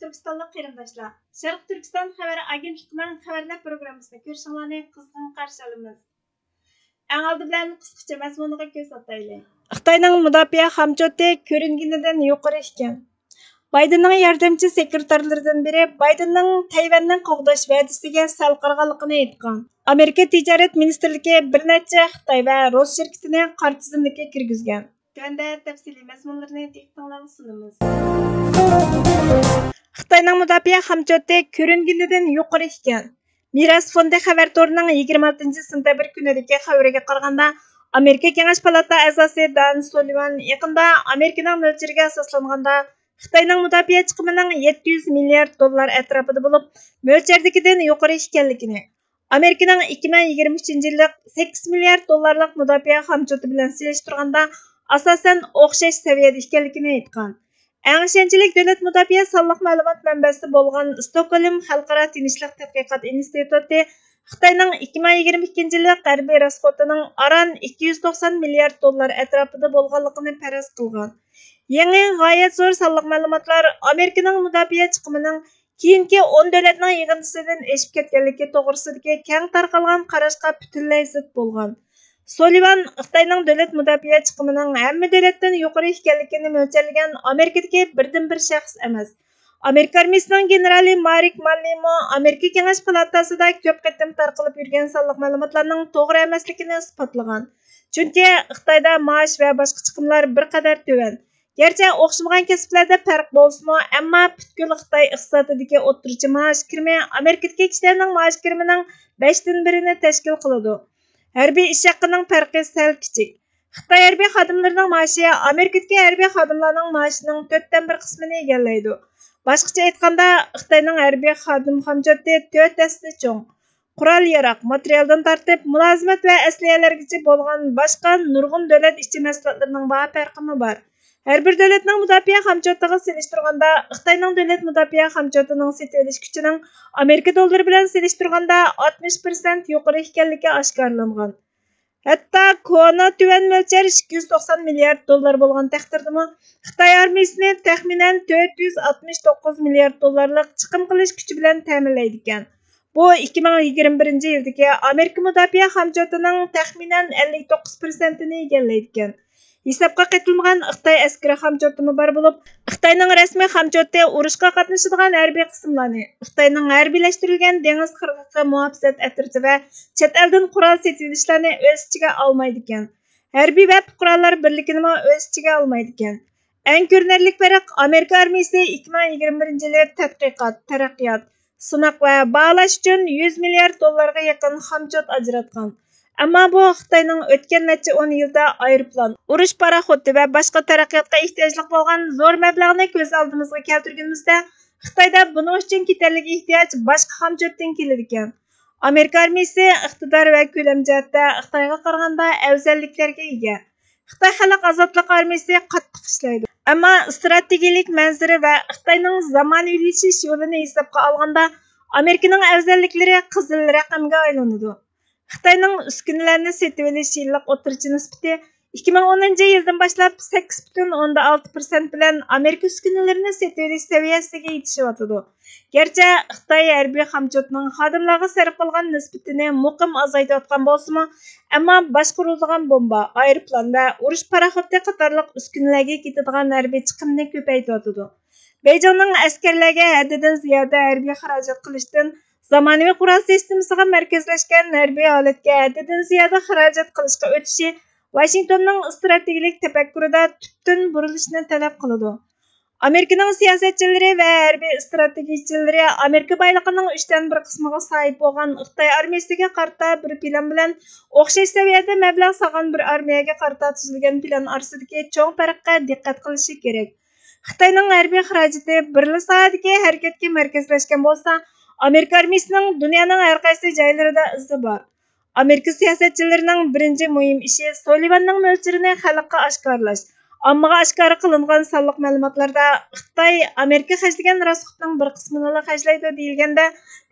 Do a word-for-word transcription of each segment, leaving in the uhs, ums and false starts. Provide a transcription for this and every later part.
تۈركىستانلىق قېرىنداشلار، شەرقىي تۈركىستان خەۋەر ئاگېنتلىقىنىڭ خەۋەرلەر پروگراممىسىنى كۆرۈشۈڭلارنى قىزغىن قارشى ئالىمىز. ئەڭ ئالدى بىلەن قىسقىچە مەزمۇنىغا كۆز ئاتايلى. خىتاينىڭ مۇداپىئە خامچوتى كۆرۈنگىنىدىن يۇقىرى ئىكەن. بايدېننىڭ ياردەمچى سېكرېتارلىرىدىن بىرى بايدېننىڭ تەيۋەننى قوغداش ۋەدىسىگە سەل قارىغانلىقىنى ئېيتقان. ئامېرىكا تىجارەت مىنىستىرلىكى بىر نەچچە خىتاي ۋە رۇس شىركىتىنى قارا تىزىملىككە كىرگۈزگەن. تۆۋەندە تەپسىلىي مەزمۇنلىرىنى دىققىتىڭلارغا سۇنىمىز. خىتاينىڭ مۇداپىئە خامچوتى كۆرۈنگىنىدىن يۇقىرى ئىكەن. مىراس فوندى خەۋەر تورىنىڭ يىگىرمە ئالتىنچى سېنتەبىر كۈنىدىكى خەۋىرىگە قارىغاندا، ئامېرىكا كېڭەش پالاتا ئەزاسى دان سولىۋان يېقىندا ئامېرىكىنىڭ مۆلچىرىگە ئاساسلانغاندا، خىتاينىڭ مۇداپىئە چىقىمىنىڭ يەتتە يۈز مىليارد دوللار ئەتراپىدا بولۇپ، مۆلچەردىكىدىن يۇقىرى ئىكەنلىكىنى، ئامېرىكىنىڭ ئىككى مىڭ يىگىرمە ئۈچىنچى يىللىق سەككىز مىليارد دوللارلىق مۇداپىئە خامچوتى بىلەن سېلىشتۇرغاندا، ئاساسەن ئوخشاش سەۋىيەدە ئىكەنلىكىنى ئېيتقان. ئەڭ ئىشەنچلىك دۆلەت مۇداپىئە سانلىق مەلۇمات مەنبەسى بولغان ستوكھولم خەلقئارا تىنچلىق تەتقىقات ئىنستىتۇتى خىتاينىڭ ئىككى مىڭ يىگىرمە ئىككىنچى يىللىق ھەربىي راسخوتىنىڭ ئاران ئىككى يۈز توقسان مىليارد دوللار ئەتراپىدا بولغانلىقىنى پەرەز قىلغان. يېڭى، غايەت زور سانلىق مەلۇماتلار ئامېرىكىنىڭ مۇداپىئە چىقىمىنىڭ كېيىنكى ئون دۆلەتنىڭ يىغىندىسىدىن ئېشىپ كەتكەنلىكى توغرىسىدىكى كەڭ تارقالغان قاراشقا پۈتۈنلەي زىت بولغان. سولىۋان خىتاينىڭ دۆلەت مۇداپىئە چىقىمىنىڭ ھەممە دۆلەتتىن يۇقىرى ئىكەنلىكىنى مۆلچەرلىگەن ئامېرىكىدىكى بىردىنبىر شەخس ئەمەس. ئامېرىكا ئارمىيىسىنىڭ گېنېرالى مارك ماللىمۇ ئامېرىكا كېڭەش پالاتاسىدا كۆپ قېتىم تارقىلىپ يۈرگەن سانلىق مەلۇماتلارنىڭ توغرا ئەمەسلىكىنى ئىسپاتلىغان. چۈنكى خىتايدا مائاش ۋە باشقا چىقىملار بىر قەدەر تۆۋەن. گەرچە ئوخشىمىغان كەسىپلەردە پەرق بولسىمۇ، ئەمما پۈتكۈل خىتاي ئىقتىسادىدىكى ئوتتۇرىچە مائاش كىرىمى ئامېرىكىدىكى كىشىلەرنىڭ مائاش كىرىمىنىڭ بەشتىن بىرىنى تەشكىل قىلىدۇ. ھەربىي ئىش ھەققىنىڭ پەرقى سەل كىچىك. خىتاي ھەربىي خادىملىرىنىڭ مائاشى ئامېرىكىدىكى ھەربىي خادىملارنىڭ مائاشىنىڭ تۆتتىن بىر قىسمىنى ئىگىلەيدۇ. باشقىچە ئېيتقاندا، خىتاينىڭ ھەربىي خادىم خامچوتى تۆت ھەسسە چوڭ. قورال-ياراغ، ماتېرىيالدىن تارتىپ، مۇلازىمەت ۋە ئەسلىھەلەرگىچە بولغان باشقا نۇرغۇن دۆلەت ئىچى مەھسۇلاتلىرىنىڭ باھا پەرقىمۇ بار. ھەر بىر دۆلەتنىڭ مۇداپىئە خامچوتىغا سېلىشتۇرغاندا، خىتاينىڭ دۆلەت مۇداپىئە خامچوتىنىڭ سېتىۋېلىش كۈچىنىڭ ئامېرىكا دوللىرى بىلەن سېلىشتۇرغاندا ئاتمىش پىرسەنت يۇقىرى ئىكەنلىكى ئاشكارىلانغان. ھەتتا كونا تۆۋەن مۆلچەر ئىككى يۈز توقسان مىليارد دوللار بولغان تەقدىردىمۇ، خىتاي ئارمىيىسىنى تەخمىنەن تۆت يۈز ئاتمىش توققۇز مىليارد دوللارلىق چىقىم قىلىش كۈچى بىلەن تەمىنلەيدىكەن. بۇ ئىككى مىڭ يىگىرمە بىرىنچى يىلدىكى ئامېرىكا مۇداپىئە خامچوتىنىڭ تەخمىنەن ئەللىك توققۇز پىرسەنتىنى ئىگىلەيدىكەن. ھېسابقا قېتىلمىغان خىتاي ئەسكىرىي خامچوتىمۇ بار بولۇپ، خىتاينىڭ رەسمىي خامچوتى ئۇرۇشقا قاتنىشىدىغان ھەربىي قىسىملارنى، خىتاينىڭ ھەربىيلەشتۈرۈلگەن دېڭىز قىرغىقى مۇھاپىزەت ئەترىتى ۋە چەت ئەلدىن قورال سېتىۋېلىشلارنى ئۆز ئىچىگە ئالمايدىكەن. ھەربىي ۋە پۇقرالار بىرلىكىنىمۇ ئۆز ئىچىگە ئالمايدىكەن. ئەڭ كۆرۈنەرلىك پەرق، ئامېرىكا ئارمىيىسى ئىككى مىڭ يىگىرمە بىرىنچى يىلى تەتقىقات، تەرەققىيات، سىناق ۋە باھالاش ئۈچۈن يۈز مىليارد دوللارغا يېقىن خامچوت ئاجراتقان. ئەمما بۇ خىتاينىڭ ئۆتكەن نەچچە ئون يىلدا ئايروپىلان، ئۇرۇش پاراخوتى ۋە باشقا تەرەققىياتقا ئېھتىياجلىق بولغان زور مەبلەغنى كۆز ئالدىمىزغا كەلتۈرگىنىمىزدە، خىتايدا بۇنىڭ ئۈچۈن كېتەرلىك ئېھتىياج باشقا خامچوتتىن كېلىدىكەن. ئامېرىكا ئارمىيىسى ئىقتىدار ۋە كۆلەم جەھەتتە خىتايغا قارىغاندا ئەۋزەللىكلەرگە ئىگە. خىتاي خەلق ئازادلىق ئارمىيىسى قاتتىق ئىشلەيدۇ. ئەمما ئىستراتېگىيىلىك مەنزىرە ۋە خىتاينىڭ زامانىۋىلىشىش يولىنى ھېسابقا ئالغاندا، ئامېرىكىنىڭ ئەۋزەللىكلىرى قىزىل رەقەمگە ئايلىنىدۇ. خىتاينىڭ ئۈسكۈنىلەرنى سېتىۋېلىش يىللىق ئوتتۇرىچە نىسبىتى ئىككى مىڭ ئونىنچى يىلدىن باشلاپ سەككىز پۈتۈن ئوندىن ئالتە پىرسەنت بىلەن ئامېرىكا ئۈسكۈنىلىرىنى سېتىۋېلىش سەۋىيەسىگە يېتىشىۋاتىدۇ. گەرچە خىتاي ھەربىي خامچوتىنىڭ خادىملارغا سەرپ قىلغان نىسبىتىنى مۇقىم ئازايتىۋاتقان بولسىمۇ، ئەمما باشقۇرۇلىدىغان بومبا، ئايروپىلان ۋە ئۇرۇش پاراخوتى قاتارلىق ئۈسكۈنىلەرگە كېتىدىغان ھەربىي چىقىمنى كۆپەيتىۋاتىدۇ. بېيجىڭنىڭ ئەسكەرلەرگە ھەددىدىن زىيادە ھەربىي خىراجەت قىلىشتىن زامانىۋى قورال سىستېمىسىغا مەركەزلەشكەن ھەربىي ھالەتكە ھەددىدىن زىيادە خىراجەت قىلىشقا ئۆتۈشى ۋاشىنگتوننىڭ ئىستراتېگىيىلىك تەپەككۇرىدا تۈپتىن بۇرۇلۇشنى تەلەپ قىلىدۇ. ئامېرىكىنىڭ سىياسەتچىلىرى ۋە ھەربىي ئىستراتېگىيىچىلىرى ئامېرىكا بايلىقىنىڭ ئۈچتىن بىر قىسمىغا ساھىب بولغان خىتاي ئارمىيىسىگە قارىتا بىر پىلان بىلەن ئوخشاش سەۋىيەدە مەبلەغ سالغان بىر ئارمىيەگە قارىتا تۈزۈلگەن پىلان ئارىسىدىكى چوڭ پەرققە دىققەت قىلىشى كېرەك. خىتاينىڭ ھەربىي خىراجىتى بىرلا ساھەدىكى ھەرىكەتكە مەركەزلەشكەن بولسا، ئامېرىكا ئارمىيىسىنىڭ دۇنيانىڭ ھەر قايسى جايلىرىدا ئىزى بار. ئامېرىكا سىياسەتچىلىرىنىڭ بىرىنچى مۇھىم ئىشى سولىۋاننىڭ مۆلچىرىنى خەلققە ئاشكارىلاش. ئاممىغا ئاشكارا قىلىنغان سانلىق مەلۇماتلاردا خىتاي ئامېرىكا خەجلىگەن راسخوتنىڭ بىر قىسمىنىلا خەجلەيدۇ دېيىلگەندە،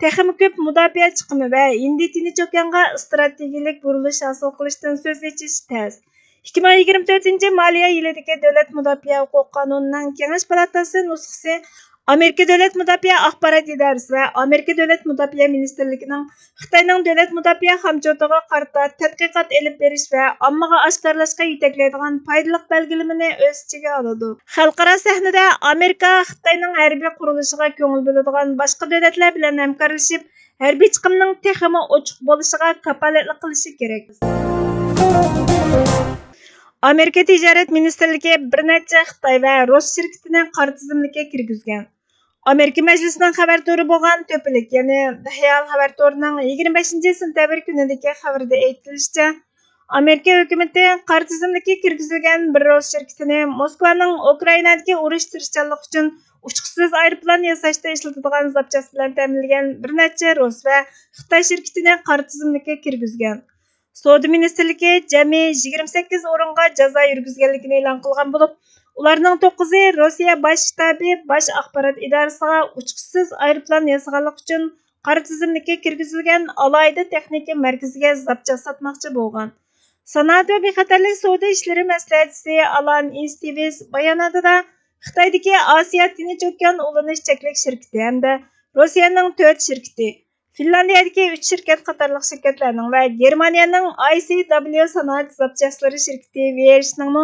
تېخىمۇ كۆپ مۇداپىئە چىقىمى ۋە ھىندى تىنچ ئوكيانغا ئىستراتېگىيىلىك بۇرۇلۇش ھاسىل قىلىشتىن سۆز ئېچىش تەس. ئىككى مىڭ يىگىرمە تۆتىنچى مالىيە يىلىدىكى دۆلەت مۇداپىئە ھوقۇق قانۇنىنىڭ كېڭەش پالاتاسى نۇسخىسى ئامېرىكا دۆلەت مۇداپىئە ئاخبارات ئىدارىسى ۋە ئامېرىكا دۆلەت مۇداپىئە مىنىستىرلىكىنىڭ خىتاينىڭ دۆلەت مۇداپىئە خامچوتىغا قارىتا تەتقىقات ئېلىپ بېرىش ۋە ئاممىغا ئاشكارىلاشقا يېتەكلەيدىغان پايدىلىق بەلگىلىمىنى ئۆز ئىچىگە ئالىدۇ. خەلقئارا سەھنىدە ئامېرىكا خىتاينىڭ ھەربىي قۇرۇلۇشىغا كۆڭۈل بۆلىدىغان باشقا دۆلەتلەر بىلەن ھەمكارلىشىپ، ھەربىي چىقىمنىڭ تېخىمۇ ئوچۇق بولۇشىغا كاپالەتلىك قىلىشى كېرەك. ئامېرىكا تىجارەت مىنىستىرلىكى بىر نەچچە خىتاي ۋە رۇس شىركىتىنى قارا تىزىملىككە كىرگۈزگەن. ئامېرىكا مەجلىسىنىڭ خەۋەر تورى بولغان تۆپىلىك، يەنى دەھيال خەۋەر تورىنىڭ يىگىرمە بەشىنچى سېنتەبىر كۈنىدىكى خەۋىرىدە ئېيتىلىشىچە، ئامېرىكا ھۆكۈمىتى قارا تىزىملىككە كىرگۈزۈلگەن بىر رۇس شىركىتىنى موسكۋانىڭ ئۇكرائىنادىكى ئۇرۇش تىرىشچانلىقى ئۈچۈن ئۇچقۇچىسىز ئايروپىلان ياساشتا ئىشلىتىدىغان زاپچاس بىلەن تەمىنلىگەن بىر نەچچە رۇس ۋە خىتاي شىركىتىنى قارا تىزىملىككە كىرگۈزگەن. سودا مىنىستىرلىكى جەمئىي يىگىرمە سەككىز ئورۇنغا جازا يۈرگۈزگەنلىكىنى ئېلان قىلغان بولۇپ، ئۇلارنىڭ توققۇزى روسىيە باش شتابى باش ئاخبارات ئىدارىسىغا ئۇچقۇچىسىز ئايروپىلان ياسىغانلىقى ئۈچۈن قارا تىزىملىككە كىرگۈزۈلگەن ئالاھىدە تېخنىكا مەركىزىگە زاپچاس ساتماقچى بولغان. سانائەت ۋە بىخەتەرلىك سودا ئىشلىرى مەسلىھەتچىسى ئالان ئىستىۋىس باياناتىدا خىتايدىكى ئاسىيا تىنچ ئوكيان ئۇلىنىش چەكلىك شىركىتى ھەمدە روسىيەنىڭ تۆت شىركىتى، فىنلاندىيەدىكى ئۈچ شىركەت قاتارلىق شىركەتلەرنىڭ ۋە گېرمانىيەنىڭ ئاي سى دابليۇ سانائەت زاپچاسلىرى شىركىتى ۋېيېرشنىڭمۇ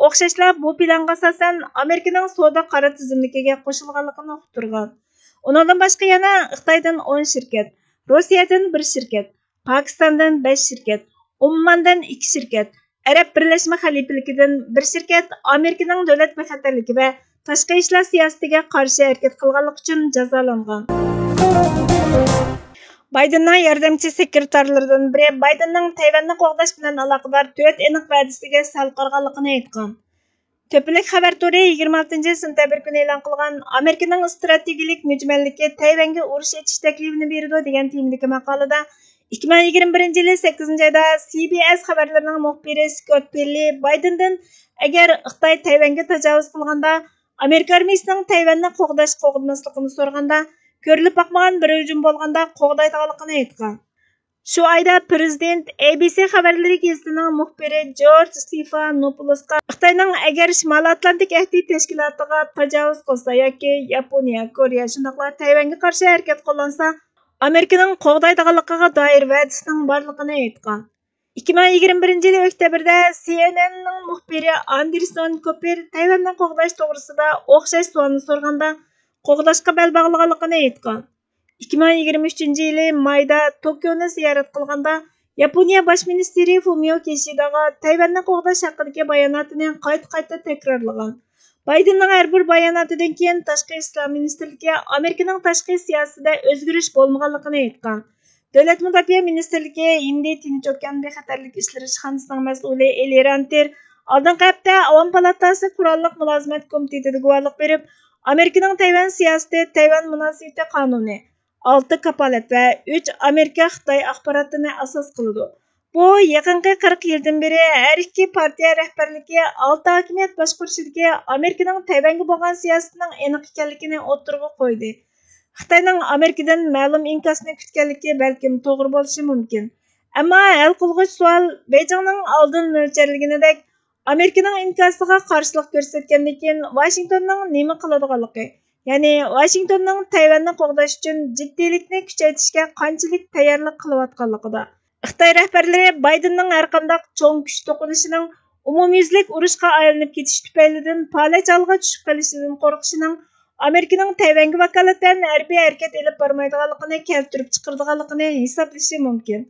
ئوخشاشلا بۇ پىلانغا ئاساسەن ئامېرىكىنىڭ سودا قارا تىزىملىكىگە قوشۇلغانلىقىنى ئۇقتۇرغان. ئۇنىڭدىن باشقا يەنە خىتايدىن ئون شىركەت، روسىيەدىن بىر شىركەت، پاكىستاندىن بەش شىركەت، ئومماندىن ئىككى شىركەت، ئەرەب بىرلەشمە خەلىپىلىكىدىن بىر شىركەت ئامېرىكىنىڭ دۆلەت بىخەتەرلىكى ۋە تاشقى ئىشلار سىياسىتىگە قارشى ھەرىكەت قىلغانلىقى ئۈچۈن جازالانغان. بايدېننىڭ ياردەمچى سېكرېتارلىرىدىن بىرى بايدېننىڭ تەيۋەننى قوغداش بىلەن ئالاقىدار تۆت ئېنىق ۋەدىسىگە سەل قارىغانلىقىنى ئېيتقان. تۆپىلىك خەۋەر تورى يىگىرمە ئالتىنچى سېنتەبىر كۈنى ئېلان قىلغان ئامېرىكىنىڭ ئىستراتېگىيىلىك مۈجمەللىكى تەيۋەنگە ئۇرۇش ئېچىش تەكلىپىنى بېرىدۇ دېگەن تېمىدىكى ماقالىدە، ئىككى مىڭ يىگىرمە بىرىنچى يىلى سەككىزىنچى ئايدا سى بى ئېس خەۋەرلىرىنىڭ مۇخبىرى سكوت پېللى بايدېندىن، ئەگەر خىتاي تەيۋەنگە تاجاۋۇز قىلغاندا، ئامېرىكا ئارمىيىسىنىڭ تەيۋەننى قوغداش قوغدىماسلىقىنى سورىغاندا، كۆرۈلۈپ باقمىغان بىر ھۇجۇم بولغاندا قوغدايدىغانلىقىنى ئېيتقان. شۇ ئايدا پىرېزىدېنت ئەي بى سى خەۋەرلىرى گېزىتىنىڭ مۇخبىرى جورج ستېفانوپولوسقا خىتاينىڭ ئەگەر شىمالىي ئاتلانتىك ئەھدى تەشكىلاتىغا تاجاۋۇز قىلسا ياكى ياپونىيە، كورېيە شۇنداقلا تەيۋەنگە قارشى ھەرىكەت قوللانسا، ئامېرىكىنىڭ قوغدايدىغانلىقىغا دائىر ۋەدىسىنىڭ بارلىقىنى ئېيتقان. ئىككى مىڭ يىگىرمە بىرىنچى يىلى ئۆكتەبىردە سى ئېن ئېننىڭ مۇخبىرى ئاندېرسون كوپېر تەيۋەننى قوغداش توغرىسىدا ئوخشاش سوئالنى سورىغاندا، قوغداشقا بەل باغلىغانلىقىنى ئېيتقان. ئىككى مىڭ يىگىرمە ئۈچىنچى يىلى مايدا توكيونى زىيارەت قىلغاندا، ياپونىيە باش مىنىستىرى فۇمىيو كىشىداغا تەيۋەننى قوغداش ھەققىدىكى باياناتىنى قايتا-قايتا تەكرارلىغان. بايدېننىڭ ھەر بىر باياناتىدىن كېيىن تاشقى ئىشلار مىنىستىرلىكى ئامېرىكىنىڭ تاشقى سىياسىتىدە ئۆزگىرىش بولمىغانلىقىنى ئېيتقان. دۆلەت مۇداپىئە مىنىستىرلىكى ھىندى تىنچ ئوكيان بىخەتەرلىك ئىشلىرى ئىشخانىسىنىڭ مەسئۇلى ئېلى رانتىر ئالدىنقى ھەپتە ئاۋام پالاتاسى قوراللىق مۇلازىمەت كومىتېتىدا گۇۋاھلىق بېرىپ، ئامېرىكىنىڭ تەيۋەن سىياسىتى، تەيۋەن مۇناسىۋىتى قانۇنى، ئالتە كاپالەت ۋە ئۈچ ئامېرىكا خىتاي ئاخباراتىنى ئاساس قىلىدۇ. بۇ يېقىنقى قىرىق يىلدىن بېرى ھەر ئىككى پارتىيە رەھبەرلىكى ئالتە ھاكىمىيەت باشقۇرۇشىدىكى ئامېرىكىنىڭ تەيۋەنگە بولغان سىياسىتىنىڭ ئېنىق ئىكەنلىكىنى ئوتتۇرىغا قويدى. خىتاينىڭ ئامېرىكىدىن مەلۇم ئىنكاسنى كۈتكەنلىكى بەلكىم توغرا بولۇشى مۇمكىن. ئەمما ھەل قىلغۇچ سوئال، بېيجىڭنىڭ ئالدىن مۆلچەرلىگىنىدەك، ئامېرىكىنىڭ ئىنكاسىغا قارشىلىق كۆرسەتكەندىن كېيىن ۋاشىنگتوننىڭ نېمە قىلىدىغانلىقى، يەنى ۋاشىنگتوننىڭ تەيۋەننى قوغداش ئۈچۈن جىددىيلىكنى كۈچەيتىشكە قانچىلىك تەييارلىق قىلىۋاتقانلىقىدا. خىتاي رەھبەرلىرى بايدېننىڭ ھەرقانداق چوڭ كۈچ توقۇنۇشىنىڭ ئومۇميۈزلۈك ئۇرۇشقا ئايلىنىپ كېتىشى تۈپەيلىدىن پالەچ ھالغا چۈشۈپ قېلىشىدىن قورقۇشىنىڭ ئامېرىكىنىڭ تەيۋەنگە ۋاكالىتەن ھەربىي ھەرىكەت ئېلىپ بارمايدىغانلىقىنى كەلتۈرۈپ چىقىرىدىغانلىقىنى ھېسابلىشى مۇمكىن.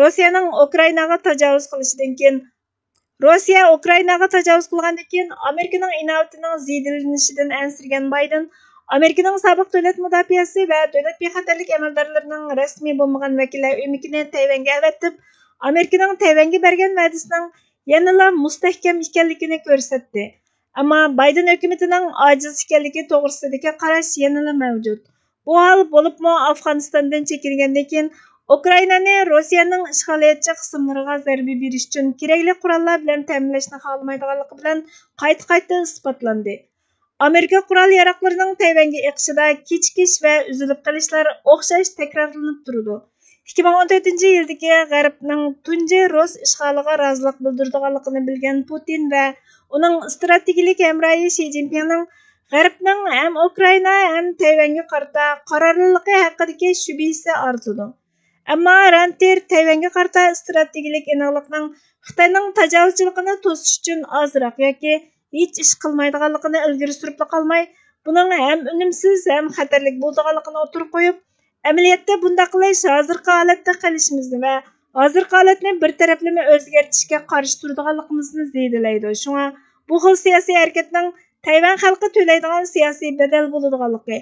روسىيەنىڭ ئۇكرائىناغا تاجاۋۇز قىلىشىدىن كېيىن، روسىيە ئۇكرائىناغا تاجاۋۇز قىلغاندىن كېيىن، ئامېرىكىنىڭ ئىناۋىتىنىڭ زىيادىلىنىشىدىن ئەنسىرىگەن بايدېن، ئامېرىكىنىڭ سابىق دۆلەت مۇداپىئەسى ۋە دۆلەت بىخەتەرلىك ئەمەلدارلىرىنىڭ رەسمىي بولمىغان ۋەكىللەر ئۆمىكىنى تەيۋەنگە ئەۋەتىپ، ئامېرىكىنىڭ تەيۋەنگە بەرگەن ۋەدىسىنىڭ يەنىلا مۇستەھكەم ئىكەنلىكىنى كۆرسەتتى. ئەمما بايدېن ھۆكۈمىتىنىڭ ئاجىز ئىكەنلىكى توغرىسىدىكى قاراش يەنىلا مەۋجۇت. بۇ ھال بولۇپمۇ ئافغانىستاندىن چېكىنگەندىن كېيىن، ئۇكرائىنانى روسىيەنىڭ ئىشغالىيەتچى قىسىملىرىغا زەربە بېرىش ئۈچۈن كېرەكلىك قوراللار بىلەن تەمىنلەشنى خالىمايدىغانلىقى بىلەن قايتا-قايتا ئىسپاتلاندى. ئامېرىكا قورال ياراغلىرىنىڭ تەيۋەنگە ئېقىشىدا كېچىكىش ۋە ئۈزۈلۈپ قېلىشلار ئوخشاش تەكرارلىنىپ تۇرىدۇ. ئىككى مىڭ ئون تۆتىنچى يىلدىكى غەربنىڭ تۇنجى رۇس ئىشغالىغا رازىلىق بىلدۈرىدىغانلىقىنى بىلگەن پۇتىن ۋە ئۇنىڭ ئىستراتېگىيىلىك ھەمراھى شى جىنپىڭنىڭ غەربنىڭ ھەم ئۇكرائىنا، ھەم تەيۋەنگە قارىتا قارارلىقى ھەققىدىكى شۈبھىسى ئارتىدۇ. ئەمما رانتېر تەيۋەنگە قارىتا ئىستراتېگىيەلىك ئېنىقلىقنىڭ خىتاينىڭ تاجاۋۇزچىلىقىنى توسۇش ئۈچۈن ئازراق ياكى ھېچ ئىش قىلمايدىغانلىقىنى ئىلگىرى سۈرۈپلا قالماي، بۇنىڭ ھەم ئۈنۈمسىز، ھەم خەتەرلىك بولىدىغانلىقىنى ئوتتۇرىغا قويۇپ، ئەمەلىيەتتە بۇنداق قىلىش ھازىرقى ھالەتتە قېلىشىمىزنى ۋە ھازىرقى ھالەتنى بىر تەرەپلىمە ئۆزگەرتىشكە قارشى تۇرىدىغانلىقىمىزنى زېدىلەيدۇ. شۇڭا بۇ خىل سىياسىي ھەرىكەتنىڭ تەيۋەن خەلقى تۆلەيدىغان سىياسىي بەدەل بولىدىغانلىقى،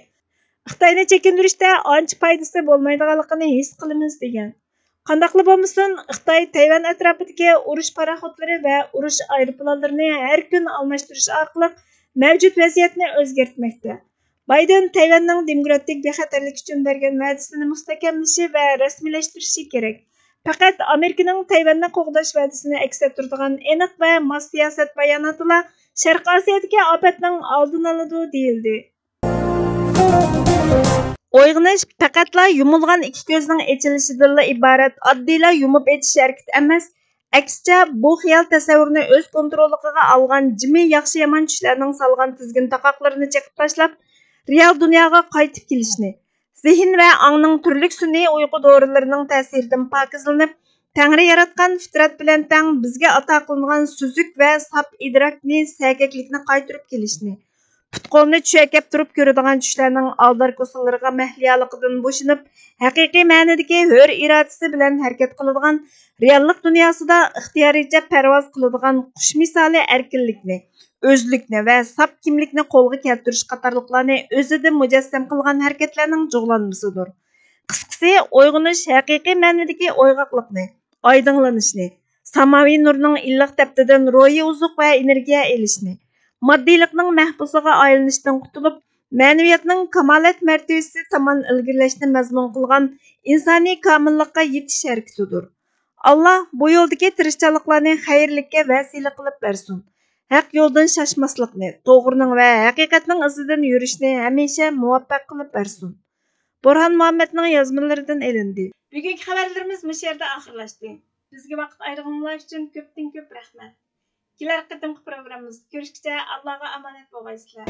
خىتاينى چېكىندۈرۈشتە ئانچە پايدىسى بولمايدىغانلىقىنى ھېس قىلىمىز، دېگەن. قانداقلا بولمىسۇن، خىتاي تەيۋەن ئەتراپىدىكى ئۇرۇش پاراخوتلىرى ۋە ئۇرۇش ئايروپىلانلىرىنى ھەر كۈن ئالماشتۇرۇش ئارقىلىق مەۋجۇت ۋەزىيەتنى ئۆزگەرتمەكتە. بايدېن تەيۋەننىڭ دېموكراتىك بىخەتەرلىك ئۈچۈن بەرگەن ۋەدىسىنى مۇستەھكەملىشى ۋە رەسمىيلەشتۈرۈشى كېرەك. پەقەت ئامېرىكىنىڭ تەيۋەننى قوغداش ۋەدىسىنى ئەكس ئەتتۈرىدىغان ئېنىق ۋە ماس سىياسەت باياناتىلا شەرقىي ئاسىيادىكى ئاپەتنىڭ ئالدىنى ئالىدۇ، دېيىلدى. ئويغىنىش پەقەتلا يۇمۇلغان ئىككى كۆزنىڭ ئېچىلىشىدىنلا ئىبارەت ئاددىيلا يۇمۇپ ئېچىش ھەرىكىتى ئەمەس، ئەكسىچە، بۇ خىيال تەسەۋۋۇرنى ئۆز كونتروللۇقىغا ئالغان جىمى ياخشى-يامان چۈشلەرنىڭ سالغان تىزگىن تاقاقلىرىنى چېقىپ تاشلاپ، رېئال دۇنياغا قايتىپ كېلىشنى، زېھىن ۋە ئاڭنىڭ تۈرلۈك سۈنئىي ئۇيقۇ دورىلىرىنىڭ تەسىرىدىن پاكىزلىنىپ، تەڭرى ياراتقان فىترەت بىلەن تەڭ بىزگە ئاتا قىلىنغان سۈزۈك ۋە ساپ ئىدراكنى، سەگەكلىكنى قايتۇرۇپ كېلىشنى، پۇت-قولنى چۈشەكەپ تۇرۇپ كۆرىدىغان چۈشلەرنىڭ ئالدار-كوسىلىرىغا مەھلىيالىقىدىن بوشىنىپ، ھەقىقىي مەنىدىكى ھۆر ئىرادىسى بىلەن ھەرىكەت قىلىدىغان رېئاللىق دۇنياسىدا ئىختىيارىيچە پەرۋاز قىلىدىغان قۇش مىسالى ئەركىنلىكنى، ئۆزلۈكنى ۋە ساپ كىملىكنى قولغا كەلتۈرۈش قاتارلىقلارنى ئۆزىدە مۇجەسسەم قىلغان ھەرىكەتلەرنىڭ جۇغلانمىسىدۇر. قىسقىسى، ئويغىنىش ھەقىقىي مەنىدىكى ئويغاقلىقنى، ئايدىڭلىنىشنى، ساماۋى نۇرنىڭ ئىللىق تەپتىدىن روھىي ئوزۇق ۋە ئېنېرگىيە ئېلىشنى، ماددىيلىقنىڭ مەھبۇسىغا ئايلىنىشتىن قۇتۇلۇپ، مەنىۋىيەتنىڭ كامالەت مەرتىۋىسى تامان ئىلگىرىلەشنى مەزمۇن قىلغان ئىنسانىي كامىللىققا يېتىش ھەرىكىتىدۇر. ئاللا بۇ يولدىكى تىرىشچانلىقلارنى خەيرلىككە ۋەسىلە قىلىپ بەرسۇن. ھەق يولدىن شاشماسلىقنى، توغرىنىڭ ۋە ھەقىقەتنىڭ ئىزىدىن يۈرۈشنى ھەمىشە مۇۋەپپەق قىلىپ بەرسۇن. بۇرھان مۇھەممەدنىڭ يازمىلىرىدىن ئېلىندى. بۈگۈنكى خەۋەرلىرىمىز مۇشۇ يەردە ئاخىرلاشتى. بىزگە ۋاقىت ئايرىغىنىڭلار ئۈچۈن كۆپتىن كۆپ رەھمەت. كېلەر قېتىمقى پروگراممىمىزدا كۆرۈشكىچە ئاللاغا ئامانەت بولغايسىلەر.